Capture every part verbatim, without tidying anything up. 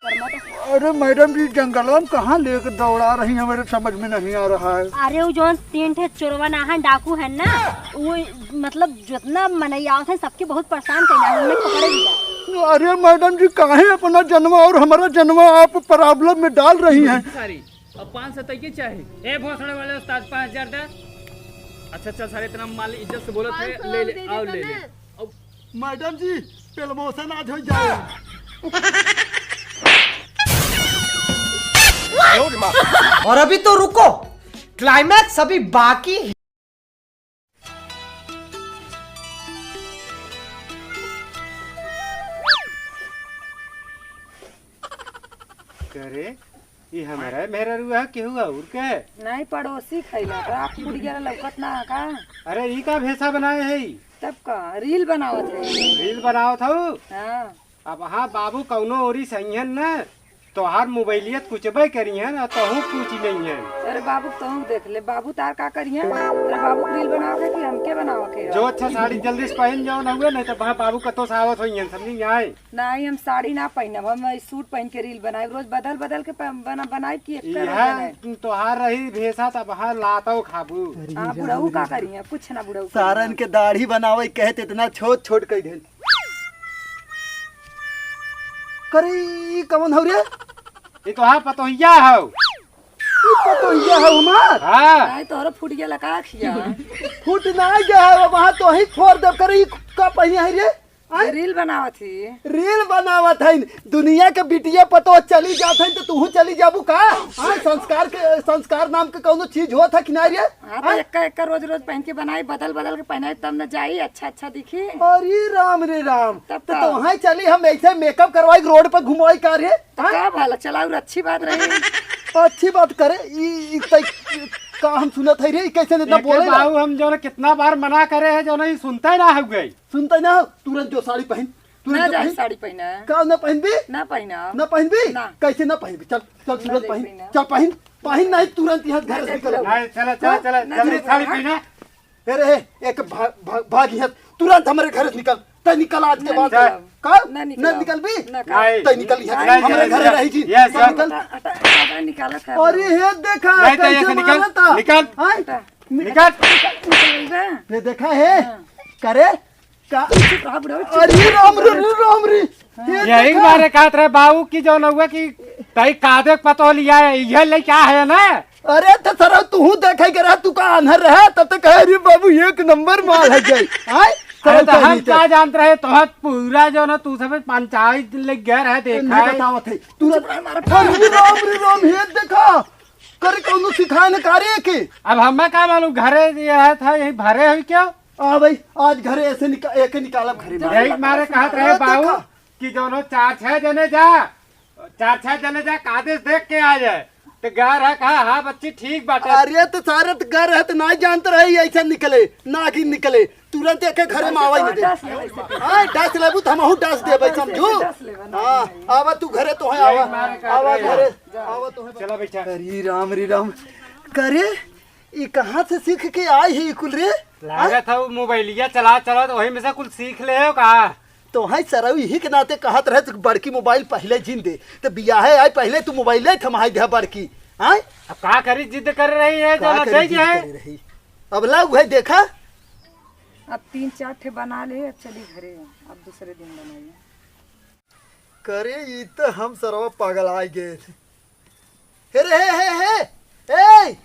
अरे मैडम जी, जंगलवा में कहाँ लेके दौड़ा रही हैं, मेरे समझ में नहीं आ रहा है। अरे, वो जौन तीन ठे चोरवा नाहन डाकू है ना, वो मतलब जितना मनई आवत है, सबके बहुत परेशान कइले हैं, हमने पकड़े भी बा। अरे मैडम जी, काहे अपना जनवा और हमारा जनवा आप प्रॉब्लम में डाल रही हैं? सारी, अब पाँच सौ तक के चाहे। ए भोसड़े वाले उस्ताद, पाँच हजार दे। अच्छा चल सारे, इतना माल इज्जत से बोलत है, पाँच सौ ले ले, दे आओ देता ले ले। ना। अब मैडम जी, प्रमोशन आज हो जाए। और अभी तो रुको, क्लाइमैक्स अभी बाकी है। करे, ई हमारा मेहररुआ केहू और के? नहीं, पड़ोसी खइला का, फूट गया, लौकत ना का? अरे, ई का भेसा बनाए है ई? तब का, रील बनावत है। रील बनावत हऊ? हाँ। अब हाँ बाबू, कौनो ओरी सही है न, तोहार मोबाइलियत कुचबे करी है न, तोहू कुछ नहीं है। अरे बाबू, तोहू देख ले, बाबू तार का करी है? अरे बाबू, रील बनावत है कि हमके बनावत है? जो अच्छा साड़ी जल्दी से पहन जाओ ना हुए, नहीं तो वहाँ बाबू कतो से आवत होई है, समझी आए। नहीं, हम साड़ी ना पहनब, हम ई सूट पहन के रील बनाए, रोज बदल बदल के प-, बना, बनाए कि एक यह तोहार रही भेसा, तब हाँ लातो खाबू। हाँ, बुढ़ऊ का करी है, कुछ ना बुढ़ऊ करी सारन है। के दाढ़ी बनावे कहे त इतना छोट छोट कह देन। करे, ई कवन हौ रे? ई तोहार पतोहिया हौ। ई पतोहिया हौ हमार? हाँ। नहीं, तोहरो फूट गया लका खिया। फूट ना गया है, वहाँ तो ही फोड़ देब। करे, ई का पहिने है रे? आय? रील बनावत ही। रील बनावत है। दुनिया के बिटिया पतो चली जात है तो तू चली जाबू का? हाँ, संस्कार के, संस्कार नाम के कौनो चीज होत है कि ना रे? हाँ, तो आय? एक्का, एक्का रोज, रोज पहन के बनाई, बदल, बदल के पहनाई, तब न जाई, अच्छा, अच्छा दिखी। अरे राम रे राम, तब तो का? तोहाई चली, हम ऐसे मेकअप करवाई, रोड पर घुमवाई का रे? तो आय? का भला, चला और अच्छी बात रही। अच्छी बात करे, ई, ई तई, का हम सुनत है रे, ई कैसे इतना एके बोले ना? बाबू, हम जो ना कितना बार मना करे हैं, जो ना ई सुनता ही ना हो गई। सुनता ही ना हो, तुरंत जो साड़ी पहन, तुरंत ना जो जाए पहन। साड़ी पहना। का ना पहनबी? ना पहना। ना पहनबी? ना। कैसे ना पहनबी? चल, चल, ना तुरंत ले पहन। पहना। चल पहन, पहन नहीं, तुरंत यहाँ घर से निकल। नहीं, चला, चला, हाँ? चला, ना जल्दी जाए। साड़ी पहना। अरे, एक भा-, भा-, भाग यहाँ, तुरंत हमारे घर से निकल। तै निकल आज के ना बाद। निकलब। का? ना ना निकलब। निकलबी? ना का। नहीं। तै निकल यहाँ, नहीं, हमारे नहीं, घर नहीं। रही जी। ये सब निकल। हटा, हटा, हटा, निकालत है। अरे, हे देखा, नहीं, तो कैसे ऐसे निकल, मारता। निकल। हाँ? हटा। निकल। निकल बे। ये देखा है? हाँ। करे? का? चुप रहा बुढ़ऊ, चुप अरे रहा। राम रे, अरे राम रे। ये यही देखा? मारे कहत रहे बाबू की जो नौआ की तई कादे पतो लिया है, ये ले क्या है ना? अरे तो सर तू देखे के रहा, तू का आन्हर रहा, तब तक कहे, "अरे बाबू एक नंबर माल है जाई।" आय? अरे तो हम का जानत रहे, तो पूरा जो ना तू सब पंचायत ले गए रहे, देखा नहीं है। बतावत है। तू चुप रहा, मारा अरे राम रे राम, ये देखा। करे कौनो सिखाए न कार्य के। अब हमें का मालूम, घरे ये है था, यही भरे हुई क्या? आ भाई, आज घरे ऐसे निका-, एके निकालब घरे में। यही मारे कहत रहे बाबू देखा। कि जौनो चार छह जने जा, चार छह जने जा, कादेश देख के आ जाए। तो गा रहा कहा, "हाँ बच्ची, ठीक बाटे।" अरे तो सारे तो गा रहे तो ना जानत रहे, ऐसे निकले, नागिन निकले, तुरंत एके घरे में आवाई नहीं दे। डस ले वैसे। हाँ, डस लेबू तो हमहू डस देबै, समझू? डस लेबे, ना हाँ, नहीं। आवा तू घरे तो है, आवा, आवा घरे, आवा तो है। चला बैठा। अरे राम, रे राम, करे ई कहाँ से सीख के आई है ई कुल रे? लागत है वो मोबाइलिया चला चला तो वही में से कुल सीख ले हो का? तो है सरऊ यही के नाते कहत रहे तू बड़की मोबाइल पहले जिन दे, तो बियाहे आई पहले तू मोबाइल ले थमाई दे बड़की, आय? अब का करी, जिद कर रही है, का जो करी, नचई जिद है। करी रही। अब ला उहे देखा। अब तीन चार ठे बना ले, अब चली घरे, अब दूसरे दिन बनाई। करे, ई त हम सरवा पगलाइ गए। हे रे, हे, हे, हे, ए!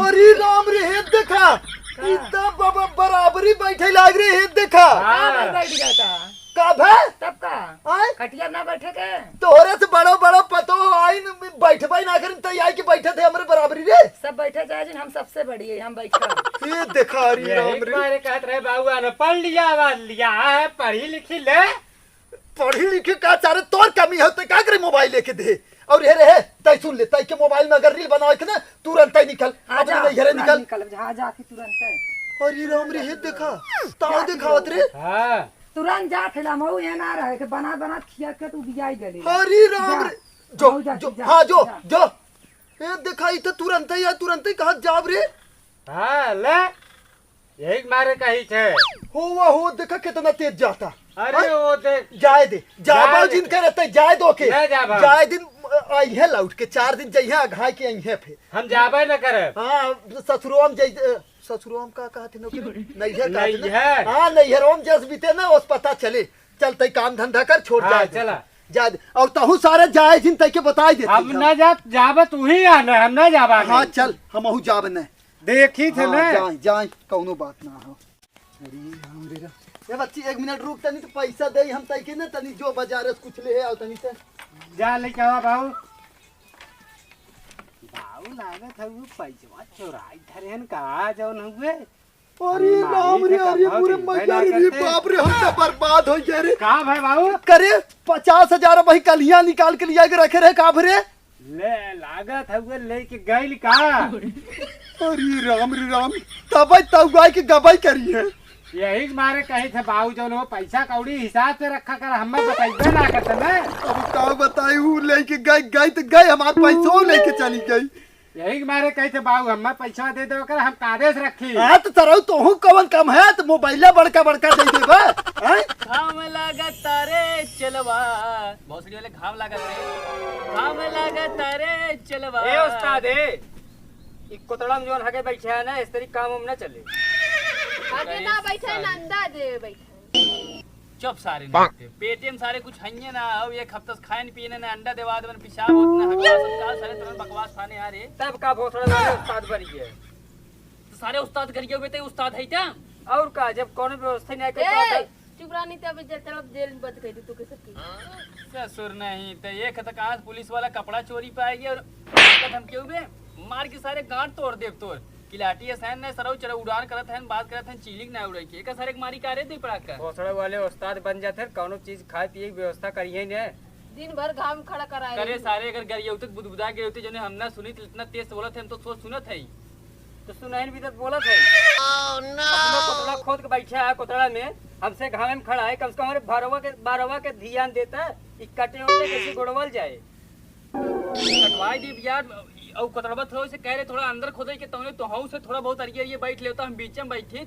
अरे राम रे, हे देखा, ई त ब-, ब-, बराबरी बैठे लाग रे, हे देखा। हाँ, बैठ गया था। का भे? तब का? आय? खटिया ना बैठे के? तोहरे से बड़ो बड़ो पतो आइन बैठबे ना करिन, त आई के बैठे थे हमरे बराबरी रे। सब बैठे चाहे जिन, हम सबसे बड़ी है, हम बैठे। ये देखा, अरे यही राम रे। बारे कहत रहे बाबू, अनपढ़ लिया, आवाज लिया है, पढ़ी लिखी ले। पढ़ी लिखी का चारे तोर कमी हो, तो का करे मोबाइल लेके दे। और हे रे, हे, तै सुन ले, तै के मोबाइल में अगर रील बनावे के ना, तुरंत तै निकल, हाँ, अपने जा, नैहरे तुरंत निकल। निकल, हाँ, जाके तुरंत है। अरे राम रे, हे देखा, ताव देखावत रे। हाँ। तुरंत जा, फिर हम ये ना रहे कि बना, बना खिया के तू बियाई गली। अरे राम जा। रे, जो, हो जा, जो, जा, हाँ, जो, जा। जो। ए, देखा, ई तो तुरंते या तुरंते कहा जाब रे। हाँ, ले। यही के मारे कही छे। हो, वाह, हो, देखा कितना तेज जाता। अरे हाँ? वो देख। जाए दे, जाए जाए बाबू दे। जिनके रहते जाए दो के। ना जा बाबू। जाए दिन, अ, अइहे लौट के, चार दिन जइहे अघाई के अइहे फिर। हम जाबे न करे। हाँ, ससुरो में जइ-, अ, ससुरो में का कहत है नौकरी? नैहर कहत है ना? नैहर। हाँ, नैहरो में जस बीते ना, ओस पता चले। चल, तई काम धंधा कर, छोड़ हाँ, जाए दे। चला। जाए दे। और तहू सारे जाए जिन तई के बताई देते हम हम। ना जा, जाबे तू ही आ ना, हम ना जाबा हाँ, नहीं। चल, हमहू जाब न। देखी थे हाँ, ना। जाए, जाए, कौनो बात ना हो। अरे राम रे राम। ए बच्ची, एक मिनट रुक, तनी तो पैसा दे, हम तई के ना तनी जो बाजार से कुछ ले आओ तनी से। जा लेके आवा बाबू। बाबू लागत है वो पैसवा चोराई धरे हन का जौन हुए। अरे हम राम मालिक रे, है का अरे भाव पूरे देबे ना मैया रे, करते। बाप रे, हम तो बर्बाद हो गए रे। का भाई बाबू? करे पचास हजार वही कलिया निकाल के लिया के रखे रहे का भरे? ले, लागत हउए लेके गइल का? अरे राम रे राम, तबई तउआई के गबई करी है। यही के मारे कही थे बाऊ जौन हो पैसा कौड़ी हिसाब से रखा कर, हमें बतइबे ना करते ना। अब का बताई, ऊ लेके गई, गई तो गई, हमार पैसो लेके चली गई। यही के मारे कही थे बाऊ हमें पैसा दे दे कर, हम कादे से रखी। हाँ तो तरऊ तोहू कवन काम है, तो मोबाइल बड़का बड़का दे देबा, हैं? घाम लागत रे चलवा, भोसड़ी वाले घाम लागत रे, घाम लागत रे चलवा। ए उस्ताद, ए, ई कोतड़ा में जौन हगे बैठे है ना, इस तरी काम उम ना चले। आगे ना बैठे, नंदा दे बैठे। चुप सारे नाते। पेटे में सारे कुछ हइये ना, अब एक हफ्ता से खाए न पिए ना, ना अंडा देवा देवन, पिशाब होत ना, हगवा सब का सारे तुरंत बकवास खाने आ रे। तब का भोसड़ा वाले उस्ताद बन गए? तो सारे उस्ताद कर गए, ते उस्ताद है क्या? और का, जब कौनो व्यवस्था नहीं ए, करता चुप रहा, नहीं तो अभी जे-, चलो जेल में बंद कर दी तू के सबकी। ससुर नहीं, तो एक तो कहा पुलिस वाला कपड़ा चोरी पाएगी और धमकी बे, मार के सारे गांड तोड़ देब तोर। किलाटी असन न सरौ चरौ उड़ान करत हन, बात करत हन, चीलिंग ना उड़े के। एकर सारे के मारी का रे दे पड़ाका? भोसड़ा वाले उस्ताद बन जात हन, कौनो चीज खाए पिए के व्यवस्था करिए ने। दिन भर घाम खड़ा कराए करे रही। सारे अगर गरियौते बुदबुदा गिरौते जने हम ना सुनी त इतना तेज से बोलत हन तो सोच सुनत है। तो सुनाइन भी तो बोलत है। अपना कोतड़ा खोद के बैठा है कोतड़ा में, हमसे घामे में खड़ा है, कम से कम हमारे भरवा के, बारवा के ध्यान देता, ई कटे होते कैसे गोड़वल जाए। कटवाई दीब यार, अउ कतरबा थोड़ा से कह रहे, थोड़ा अंदर खोदे के तौने तो हूँ से थोड़ा बहुत अरिये अरिये बैठ लेता, हम बीच में बैठी।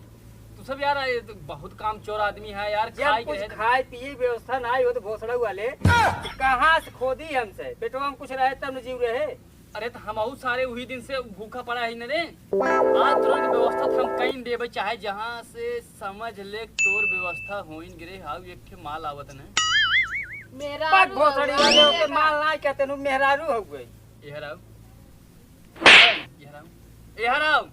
तू सब यार, ये तो बहुत काम चोर आदमी है यार, जब खाए के कुछ रहे तो खाए पिए व्यवस्था ना हो तो भोसड़ा वाले, तो कहाँ से खोदी हमसे? पेटवा में कुछ रहे तब न जीव रहे। अरे तो हमहू सारे वही दिन से भूखा पड़ा है न रे। आज तुरंत व्यवस्था तो हम कहीं देबे, चाहे जहाँ से समझ ले तोर व्यवस्था होइन गिरे। हाउ एक ठे माल आवत न। मेरा बात भोसड़ी वाले होके माल ना कहते नु, मेहरारू हउए। एहराऊ। एहराऊ। एहराऊ।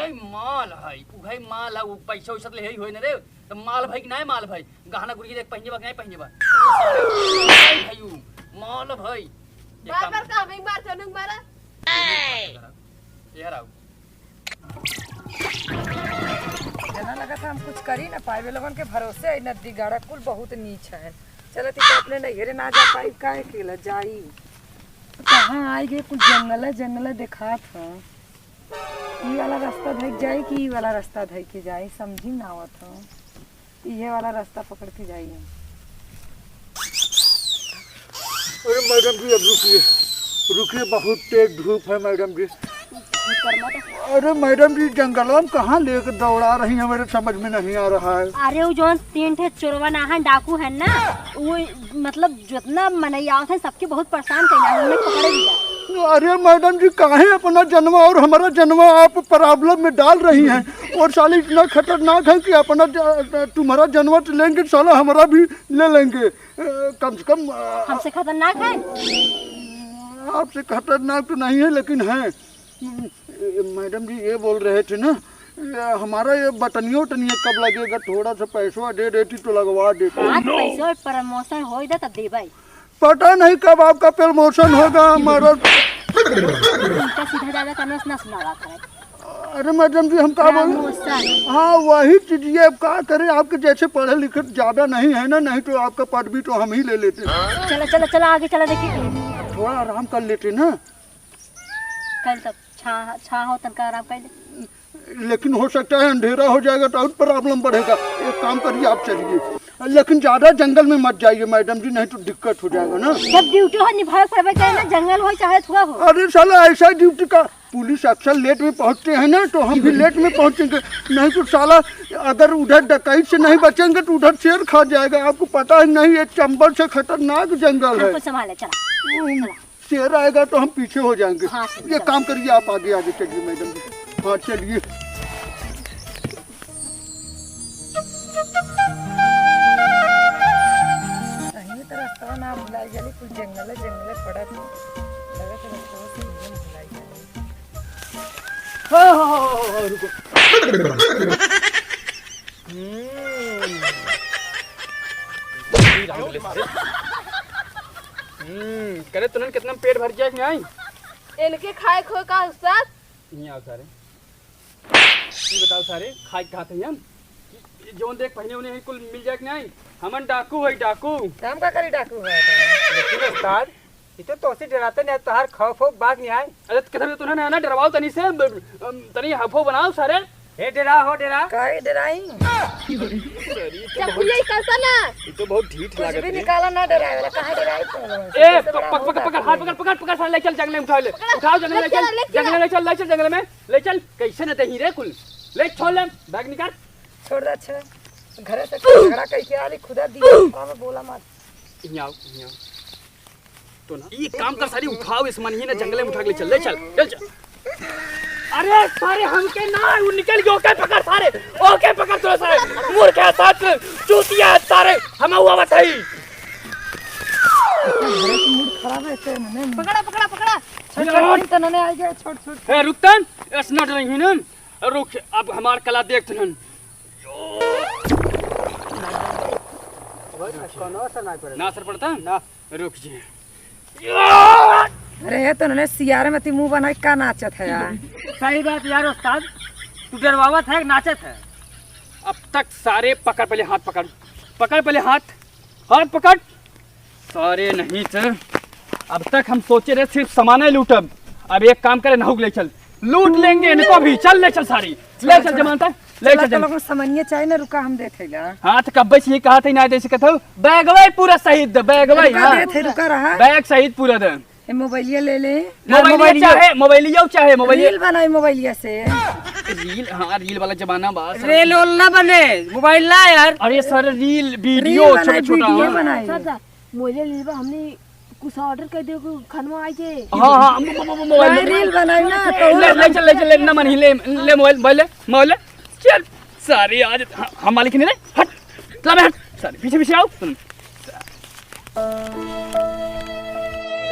ओए माल है, उहे माल है, वो पैसा वैसा ले ही होई न रे। तो माल भाई कि ना माल भाई? गहना गुड़िया देख पहिने बा कि नहीं पहिने बा? माल भाई, माल भाई। एक बार काम बार का हमें मार चलूं मारा। एहराऊ। जना लगा था हम कुछ करी ना पाए, लोगन के भरोसे आई नदी गाड़ा कुल बहुत नीच है। चलत ही तो अपने नैहरे ना जा पाई, काहे के ला जाई? कहाँ आई गए, कुल जंगल जंगल देखात ह। ई वाला रास्ता धइ के जाई कि ई वाला रास्ता धइ के जाई, समझी ना आवत ह। इहे वाला रास्ता पकड़ के जाई हम। अरे मैडम जी, अब रुकिए, रुकिए, बहुत तेज धूप है मैडम जी। अरे मैडम जी, जंगलवा में कहाँ लेके दौड़ा रही हैं, मेरे समझ में नहीं आ रहा है। अरे वो जौन तीन ठे चोरवा नाहन डाकू है ना, वो मतलब जितना मनई आवत है सबके बहुत परेशान कैला है, उन्हें पकड़े भी जा। अरे मैडम जी, काहे अपना जनवा और हमारा जनवा आप प्रॉब्लम में डाल रही हैं? और साले इतना खतरनाक है कि अपना ज-, तुम्हारा जनवा तो लेंगे, साला हमारा भी ले लेंगे। अ, कम से कम, अ, हमसे खतरनाक है? आपसे खतरनाक तो नहीं है, लेकिन हैं। ए, मैडम जी ये बोल रहे थे ना, ए, हमारा ये बटनिया उटनिया कब लगेगा? थोड़ा सा पैसवा दे देती तो लगवा देते। हाँ, तो पैसवा प्रमोशन होई दा तब देबै। पता नहीं कब आपका प्रमोशन होगा, हमारा उल्टा सीधा ज्यादा करना ना सुनावा करे। अरे मैडम जी, हम का बोले? प्रमोशन। हाँ, वही चीज, ये अब का करें, आपके जैसे पढ़े लिखे ज्यादा नहीं है ना, नहीं तो आपका पदवी तो हम ही ले लेते। चला, चला, चला, आगे चला, देखिए। थोड़ा आराम कर लेते ना। कल तब छा, छा हो, तनका आराम कर ले। लेकिन हो सकता है अंधेरा हो जाएगा तो और प्रॉब्लम बढ़ेगा। एक काम करिए, आप चलिए। लेकिन ज्यादा जंगल में मत जाइए मैडम जी, नहीं तो दिक्कत हो जाएगा ना। जब ड्यूटी हो निभाए पड़बे चाहे ना, जंगल हो चाहे थोड़ा हो। अरे साला, ऐसा ड्यूटी का, पुलिस अक्सर लेट में पहुंचते हैं ना, तो हम भी लेट में पहुंचेंगे। नहीं तो साला, अगर उधर डकैत से नहीं बचेंगे तो उधर शेर खा जाएगा। आपको पता है नहीं, ये चंबल से खतरनाक जंगल है। हमको संभाले, चला। हम्म। शेर आएगा तो हम पीछे हो जाएंगे। हाँ, ठीक ये है। काम करिए, आप आगे आगे चलिए मैडम जी। हाँ, चलिए। सही में तो रास्ता ना भुलाई गली, कुछ जंगल जंगल पड़त है। लगत है रास्ता से एकदम भुलाई गली। हाँ, हाँ, हाँ, हाँ, हाँ, रुको। हम्म। हम्म, करे तुनन कितना पेट भर जाए कि नहीं? इनके खाए खो का उस्ताद? नहीं आओ सारे। ये बताओ सारे, खाए के कहा थे हम? कि जौन देख पहिने उन्हें कुल मिल जाए कि नहीं? हमन डाकू है, डाकू। हम का करी डाकू है? लेकिन उस्ताद, ये तो तोसे डराते नहीं, तोहार खौफ हो बात नहीं आए। अरे तो कहते तुन्हें ना, ना डरवाओ तनी से, ब-, अम, तनी हफो बनाओ सारे। हे डेरा हो डेरा। काहे डेराई? अरे, ये तो बहुत, चकुलिया ही करता ना। ये तो बहुत ढीठ कुछ लागत भी है। निकाला ना डेराए वाला, काहे डेराई तुम लोग? ए, कैसे प-, बड़ा पक-, पक-, होगा पकड़, हाथ तुम? पकड़, पकड़, पकड़, सारे ले चल जंगल में उठा ले। उठाओ जंगल में ले चल, ले चल, जंगल में ले चल, ले चल जंगल में, ले चल, कैसे न दही रे कुल, ले छोड़ ले, बैग निकाल। छोड़ दे, अच्छा, घरे से झगड़ा कइके आली, खुदा दी, अब बोला मत। यहाँ आओ, यहाँ आओ। तो ना, ये काम कर सारी, उठाओ इस मनही ने जंगले में उठा के ले चल, ले चल, चल, चल। अरे सारे हमके ना, वो निकल गए, ओके पकड़ सारे, ओके पकड़ तो सारे, मूर्ख है साथ, चूतिया है सारे, हम हुआ बताई। मूड खराब है इससे, मैंने पकड़ा, पकड़ा, पकड़ा। छोट, छोट, छोट, तो नने आ गया, छोट, छोट। ए, रुक तन, इस नट रही ना, रुक, अब हमार कला देख तन। कौनो असर ना पड़े। ना असर पड़ता? ना। रुक जी। अरे, ये तो उन्होंने सियारे में ती मुंह बनाई का नाचत है यार। सही बात यार उस्ताद, तू डरवावत है, नाचत है। अब तक सारे पकड़, पहले हाथ पकड़, पकड़ पहले हाथ, हाथ पकड़। सारे नहीं सर, अब तक हम सोचे रहे सिर्फ सामान ही लूटब। अब एक काम करे, नहुक ले चल, लूट लेंगे इनको भी। चल ले चल सारी, ले चल जमानता, ले चल चल। लोगों सामानिया चाहे ना, रुका हम देते हैं। हाँ तो कब्बे से ये कहा था ना, जैसे कहता हूँ बैगवा ही पूरा सहित दे, बैगवा ही, रुका हाँ। देते हैं, रुका रहा। बैग सहित पूरा दे। ये मोबाइलिया ले ले। मोबाइलिया मोबाइलिया। चाहे, मोबाइलिया चाहे, मोबाइलिया। रील बनाई मोबाइलिया से। रील, हाँ, रील वाला जमाना बा, सर। रील उल ना बने, मोबाइल ला यार। अरे सर, रील, वीडियो रील छोटा बनाई, छोटा, वीडियो हाँ। बनाई। सर, सर, मोबाइल ले बा, हमने कुछ ऑर्डर कर दे, कोई खानवा आई के। हाँ, हाँ, मो-, मो-, मो-, मोबाइल, नहीं, मोबाइल। रील बनाई ना, तो ले, ले चल, ले चल, ले, ना मन ही, ले, ले मोबाइल, मोबाइल ले, मोबाइल ले। चल, सारी आज, हाँ, हम मालिक नहीं रे, हट, चला बे, हट, सारी, पीछे, पीछे आओ, सुन।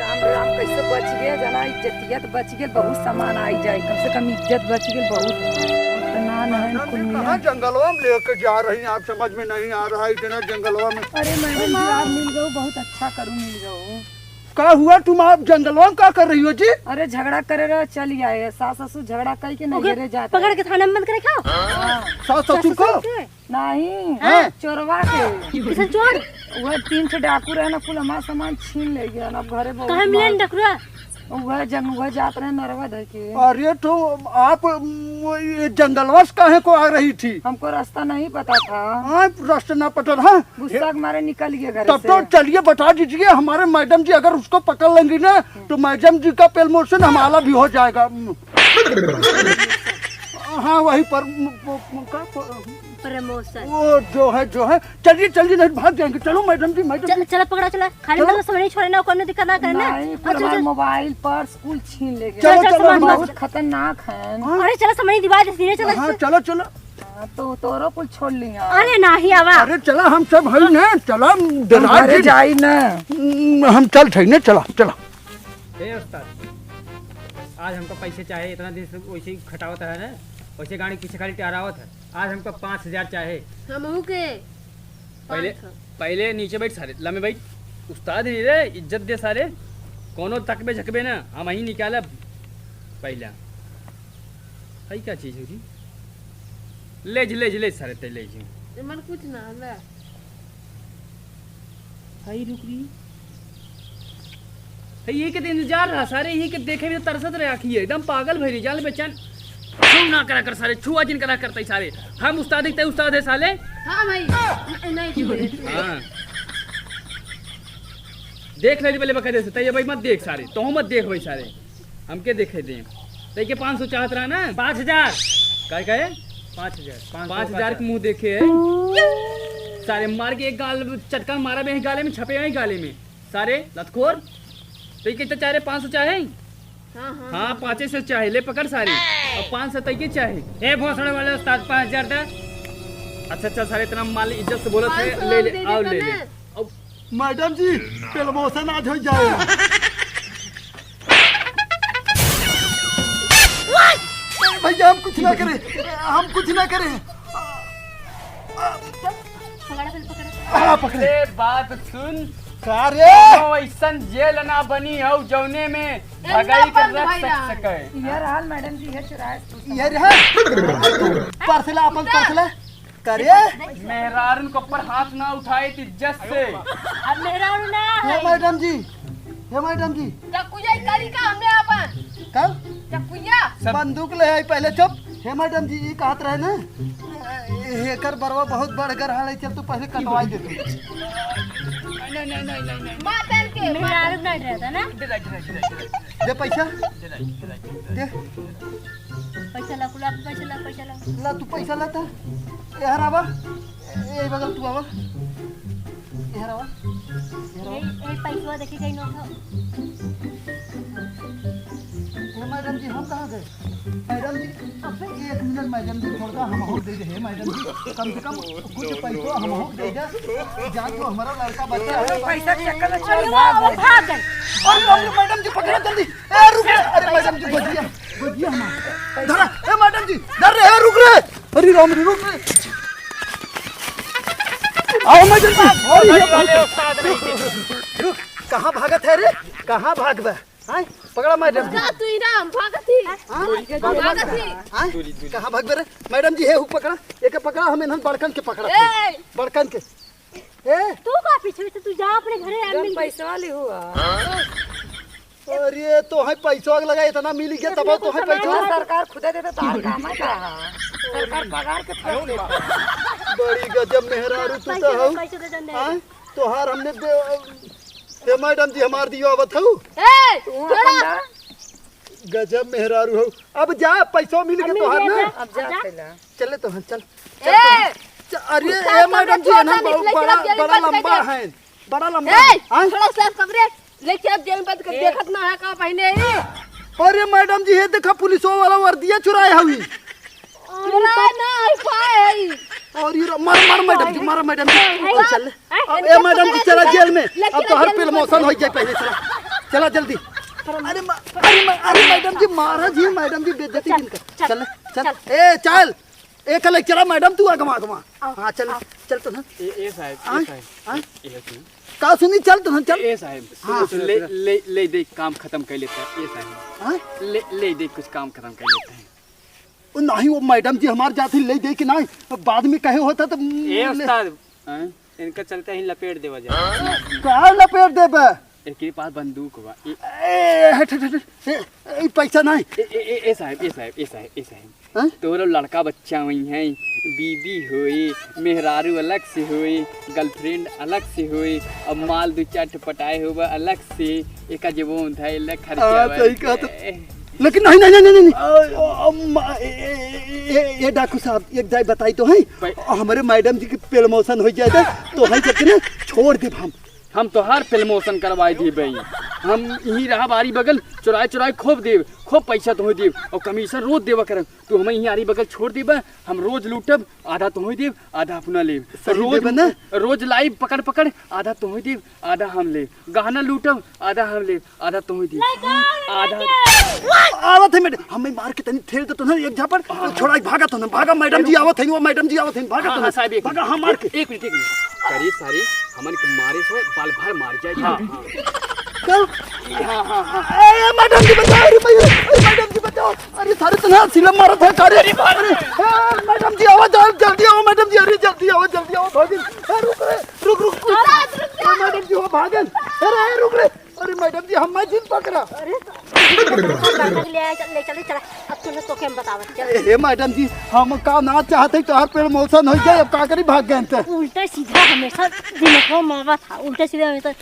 राम राम, कैसे बच गए जना, इज्जतिया तो बच गए, बहुत सामान आई जाए, कम से कम इज्जत बच गए बहुत। इतना नहीं मैडम जी, कुल मिला। कहाँ जंगलवा में लेके जा रही हैं आप, समझ में नहीं आ रहा है इतना जंगलवा में। अरे मैडम जी, आप मिल गए, बहुत अच्छा करू मिल गए। का हुआ, तुम आप जंगलवा में का कर रही हो जी? अरे झगड़ा करे रहे, चल आए, सास ससुर झगड़ा कह के नहीं ओके, घरे जाते। पकड़ के थाना में बंद करे खाओ। हाँ। सास ससुर को? के? नहीं, हाँ। चोरवा के। किसन चोर? वह तीन ठे डाकू रहे ना, कुल हमार सामान छीन ले गया ना, अब घरे बहुत काहे मिले मार। डकुआ? वह जंग, वह जात रहे नरवा धर के। अरे तो आप, वो, ये जंगलवा से काहे को आ रही थी? हमको रास्ता नहीं पता था। हाँ, रास्ता ना पता था। गुस्सा के मारे निकल गए घर तब से। तो चलिए बता दीजिए, हमारे मैडम जी अगर उसको पकड़ लेंगी ना, तो मैडम जी का प्रमोशन हमारा भी हो जाएगा। हाँ, वहीं पर, वो, वो, का, वो, प्रमोशन। वो जो है, जो है, चलिए, चलिए, नहीं भाग जाएंगे। चलो मैडम जी, मैडम चल, जी। चला पकड़ा, चला। खाली चलो। मतलब समझ छोड़े ना, कोनो दिक्कत ना करे ना। नहीं, कुल अच्छा, हमारे अच्छा। मोबाइल, पर्स, कुल छीन ले गए। चलो, चलो, चलो, सामान बहुत बाहर। खतरनाक है। हाँ। अरे चला, समझ दिवा दे, धीरे चला। हाँ, चलो, चलो। हाँ, तो तोरो कुल छोड़ लिया। अरे नाही आवा। अरे चला, हम सब है ना, चला, हम डरा घरे के जाई ना। हम्म, हम चल थे ना, चला, चला। ए उस्ताद, आज हमको पैसे चाहे, इतना दिन से वैसे ही खटावत है ना, वैसे गाड़ी पीछे खाली टहरावत है। आज हमको पाँच हजार चाहे। हमहू के पहले, पाँच सौ। पहले नीचे बैठ सारे, लम्बे बैठ। उस्ताद ही रे, इज्जत दे सारे। कोनो तकबे झकबे ना, हम ही निकालब पहला। हई का चीज हो जी? ले जी, ले जी, ले सारे, ते ले जी। एमन कुछ ना, ले। हई रुक रही। हई ये के तो इंतजार रहा सारे, ये के देखे भी तो तरसत रहे आखिए, एकदम पागल भई रही, जान बेचैन। छू ना करा कर सारे, छुआ जिन करा करते सारे। हम उस्ताद ही, तै उस्ताद है साले। हाँ भाई, न-, नहीं छुए। हाँ। देख ले पहले बकायदे से, तै ये भाई मत देख सारे, तो मत देख भाई सारे। हमके देखे दे। तै के पाँच सौ चाहत रहा ना? पाँच हजार। काय कहे? पाँच हजार। पाँच हजार के मुँह देखे है। सारे मार के एक गाल चटकन मारा बे गाले में, छपे हैं गाले में। सारे लतखोर। तै के तो चाहे पाँच सौ चाहे? हाँ, हाँ, हाँ, हाँ। पाँचे सौ चाहे, ले पकड़ सारे। और पाँच सौ तै के चाहे। ए भोसड़े वाले उस्ताद, पाँच हजार दे। अच्छा, अच्छा, सारे इतना माल इज्जत से बोलत है, पाँच सौ ले, ले, दे दे आओ, ले, ले। कने? अब मैडम जी, प्रमोशन आज हो जाए। भैया, हम कुछ ना करें, हम कुछ ना करें। पकड़ा, पहले पकड़ा। हाँ, पकड़े। ए, बात सुन। का रे? कौनो ऐसन जेल ना बनी हो जौने में एकदम भगाई के बंद रख भाई सक-, राम। सके। ये रहल मैडम जी, ये चुराए। ये रहल। पर्स ला, अपन पर्स ला। का रे? मेहरारून के ऊपर हाथ ना उठाए इज्जत से। अब मेहरारू ना हे है। मैडम जी, हे मैडम जी। चकुया ही करी का हमने अपन? का? चकुया। सब बंदूक ले आई पहले, चुप। हे मैडम जी, ई कहत रहे ना, एकर बरवा बहुत बड़गर हाल है, चल तू पहले कटवाई दे तू। नहीं, नहीं, नहीं, नहीं, नहीं। मार तेल के, मार। मेहरारू ना रहता ना। दे, दे, दे, दे, दे। दे पैसा। दे, दे, दे, दे। दे। पैसा ला, कुला, पैसा ला, पैसा ला। ला, तू पैसा ला ता। ए, हरावा। ए, ए, बगल तू आवा। ए, हरावा। ए, हरावा। ए, ए, पैसवा देखी कहीं नोट हो। ए, मैडम जी, हम कहाँ गए? मैडम जी, एक मिनट मैडम जी, थोड़ा हम हो दे दे, हे मैडम जी, कम से कम कुछ पैसा हम हो दे दे। जान जो हमारा लड़का बच्चा है। पैसा चक्कर में चल अरे, भाग वो गए। भाग गए। अरे, अरे, मैडम जी, पकड़ा जल्दी। ए, रुक, अरे, मैडम जी, बचिया, बचिया हमार। धरा, ए, मैडम जी, धर रे, ए, रुक रे। अरे राम रे, रुक रे। आओ, मैडम जी। अरे, ये भाई, रुक, कहाँ भागत है रे? कहाँ भागबे? हाँ, पकड़ा मैडम जी। का तू ही राम, भागत ही। हाँ? भागत ही। हाँ? कहाँ भागबे रे? मैडम जी, हे हुक पकड़ा, एके पकड़ा, हम इन्हन बड़कन के पकड़ा थे। ए! बड़कन के। ए? तू का पीछे पीछे, तू जा अपने घरे, हम एकदम मिल पैसा वाली हुआ। अरे, तो है पैसा लगा, इतना मिल गया, तब इतना तो है तो पैसा। सामान सरकार खुदे देता, तो हम काम है का? सरकार पगार के थोड़ा देता। बड़ी गजब मेहरारू तू पैसे तो दे, हऊ। पैसे दे दे, दे। हाँ? तोहार हमने दे-, ए मैडम जी, हमार दियो आवत हऊ। ए, तू छोड़ा। अपन दा। गजब मेहरारू हऊ। अब जा, पैसो मिल के अम्मी, तोहार ये ना। जा, अब जा जा। खैला। चले तो हम, चल। चल तो हम। ए! च-, अरे, गुस्सा ए तो मैडम जी, छोड़ है ना, दे, बहुत निकले बड़ा, के अब जेल बड़ा बंद कर लंबा दे। है। बड़ा लंबा ए, है। हाँ? छोड़ा उस लड़का रे। लेके अब जेल बंद कर, ए। देखत ना है का पहने ही। अरे मैडम जी, ये देखा पुलिसो वाला वर्दिया चुराए हवी। चुराए ना है, पाए है। और ये रो-, मार, मार मैडम जी, मार मैडम जी। ए, चल। ए, अब ए मैडम जी, चला जेल में। लेकिन अब तो हर जेल में प्रमोशन हो जाए पहले, चला। चला जल्दी। अरे मा-, अरे मा-, अरे मैडम जी, मारा जी मैडम जी, बेइज्जती चल, जिन कर। चल, चल, चल। चल। ए, चल। ए, कल चला मैडम, तू आगमा, आगमा। आओ, हाँ, चल, आओ। चल तो ना। ए, ए साहब, ए आय, साहब, आय। ए सुन। का सुनी, चल तो ना, चल। ए साहब, हाँ। सुन, ले, ले, ले दे, काम खत्म कर लेता है, ए साहब। हाँ? ले, ले दे, कुछ काम खत्म कर लेता है। ओ, नहीं, वो मैडम जी हमार जात ही ले दे कि नहीं, बाद में कहे होता तो ए ले। उस्ताद, हाँ? इनका चलते ही लपेट देवा जाए। का लपेट देबे? एकरे पास बंदूक बा। ए, ए, हट, हट, हट, ए, ए, पैसा नहीं। ए, ए, ए, ए साहब, ए साहब, ए साहब, ए साहब। हाँ? तोरो लड़का बच्चा हुई हैं, बीबी होई, मेहरारू अलग से होई, गर्लफ्रेंड अलग से होई, अब माल दो चार ठो पटाए होबा अलग से, एका जेबो में धइले खर्चा हाँ, बा। सही कहा तो। ए, लेकिन नहीं, नहीं, नहीं, नहीं, नहीं। आ, आ, अम्मा, ए, ए, ए, ए, ए, डाकू साहब, एक दाई बताई तो है। भाई। हमरे मैडम जी के प्रमोशन हो जाए तो, तो है करके ना छोड़ देब हम। हम तोहार प्रमोशन करवाई देबे। हम यहीं रहब आरी बगल, चुराए चुराए खूब देब, खूब पैसा तोहे देब और कमीशन रोज देबा करब। तू हमें यहीं आरी बगल छोड़ देबे, हम रोज लूटब, आधा तोहे देब, आधा अपना लेब। सही रोज, देबे ना? रोज लाइब पकड़ पकड़, आधा तोहे देब, आधा हम लेब। गहना लूटब, आधा हम लेब, आधा तोहे देब। लइका, आधा। लइका। आवत है मैडम, हमें मार के तनी ठेल दे तो ना एक झापड़, हाँ, हाँ। छोड़ा, भागा तो ना, भागा, मैडम जी आवत है, वो मैडम जी आवत है, भागा हाँ, तो ना। हाँ, साहब, एक भागा, मिनट। हाँ, मार के। एक मिनट, एक मिनट। अरे सारे, हमन के मारे से बाल भर मार जाए। हाँ, हाँ। चल। हाँ, हाँ, हाँ। ए, मैडम जी बचाओ, अरे भैया, अरे मैडम जी बचाओ। अरे सारे तना सिलम मारत है सारे। अरे, अरे, ए, मैडम जी आवा, जल-, जल्दी आवा मैडम जी, अरे जल्दी आवा, जल्दी आवा, भागिन। ए, रुक रे, रुक, रुक, रुक। अरे, रुक जा। ए, मैडम जी हो भागिन। अरे, ए, रुक रे। अरे मैडम जी, हम जिन पकड़ा। अरे, ले चल, ले चल, चल। अब तूने तो के हम बतावत, चल। ए, हे मैडम जी, हम का ना चाहते तोहार promotion होइ जाए, अब का करी, भाग गए त। उल्टा सीधा हमेशा दिमाग में आवा था, उल्टा सीधा हमेशा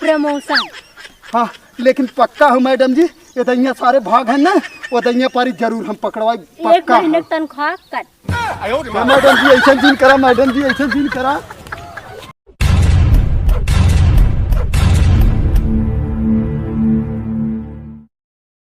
promotion। हाँ, लेकिन पक्का हो मैडम जी, ये दहिया सारे भाग हैं ना, वो दहिया पारी जरूर हम पकड़वाई, एक पक्का महीने हो। की तनख्वाह कट। ए, मैडम जी, ऐसे जिन करा, मैडम जी, ऐसे जिन करा।